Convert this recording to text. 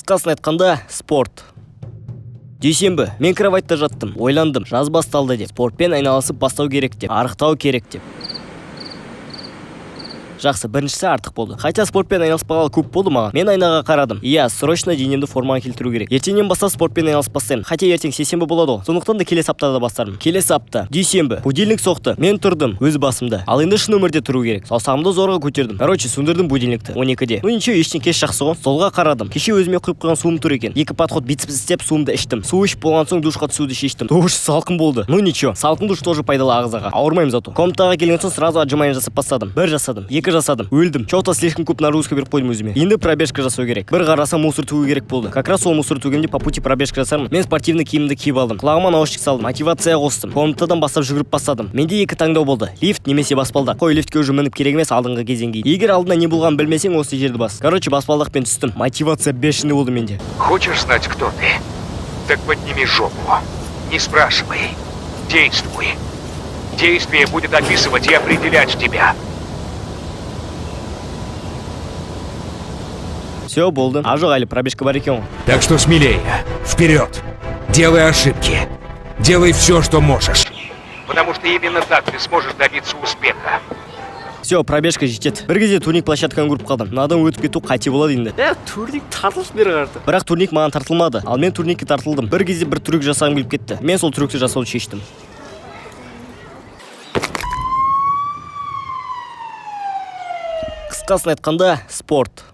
Қысқасын айтқанда, спорт. Дүйсенбі. Мен кроватьта жаттым, ойландым, жаз басталды деп, спортпен айналысып бастау керек деп, арықтау керек деп. Жақсы, біріншісі артық болды, хотя спортпен айналыспағалы көп болды маған. Мен айнаға қарадым. Иә, срочно денемді формаға келтіру керек. Ертеңнен бастап спортпен айналысып бастаймын, хотя ертең сейсенбі болады ғой, сондықтан да келесі аптада бастармын. Келесі апта, дүйсенбі. Будильник соқты, мен тұрдым өз басымда. Ал енді шын өмірде тұру керек. Саусағымды зорға көтердім. Короче, сөндірдім будильникті 12-де. Ну ничего, ештен кеш жақсы ғой. Столға қарадым, кеше өзіме құйып қойған суым тұр екен. Екі подход бицепс істеп, суымды іштім. Су ішіп болған соң, душқа түсуді шештім. Душ салқын болды. Ну ничего, салқын душ тоже пайдалы ағзаға, ауырмаймын зато. Комнатаға келген соң, сразу отжимание жасап бастадым. Бір жасадым, екі жасадым, өлдім. Че-то слишком көп нагрузка беріп қойдым өзіме. Енді пробежка жасау керек. Бір қарасам, мусор төгу керек болды. Как раз сол мусор төгемде, по пути пробежка жасармын. Мен спортивный киімді киіп алдым, құлағыма наушник салдым, мотивация қостым. Комнатадан бастап жүгіріп бастадым. Менде екі таңдау болды: лифт немесе баспалдақ. Қой, лифтке уже мініп керек емес алдыңғы кезеңге. Егер алдында не болғанын білмесең, осы жерді бас. Короче, баспалдақпен түстім. Мотивация бешеный болды менде. Хочешь знать, кто ты? Так подними жопу. Не спрашивай. Действуй. Действие будет описывать и определять тебя. Все, болды. А жоқ, әлі пробежка бар екен ғой. Так что смелее. Вперед. Делай ошибки. Делай все, что можешь. Потому что именно так ты сможешь добиться успеха. Все, пробежка жетеді. Бір кезде турник площадканы көріп қалдым. Мынадан өтіп кету қате болады енді. Е, турник тартылып бері қарата. Бірақ турник маған тартылмады, ал мен турникке тартылдым. Бір кезде бір трюк жасағым келіп кетті. Мен сол трюкті жасауды шештім. Қысқасын айтқанда, спорт.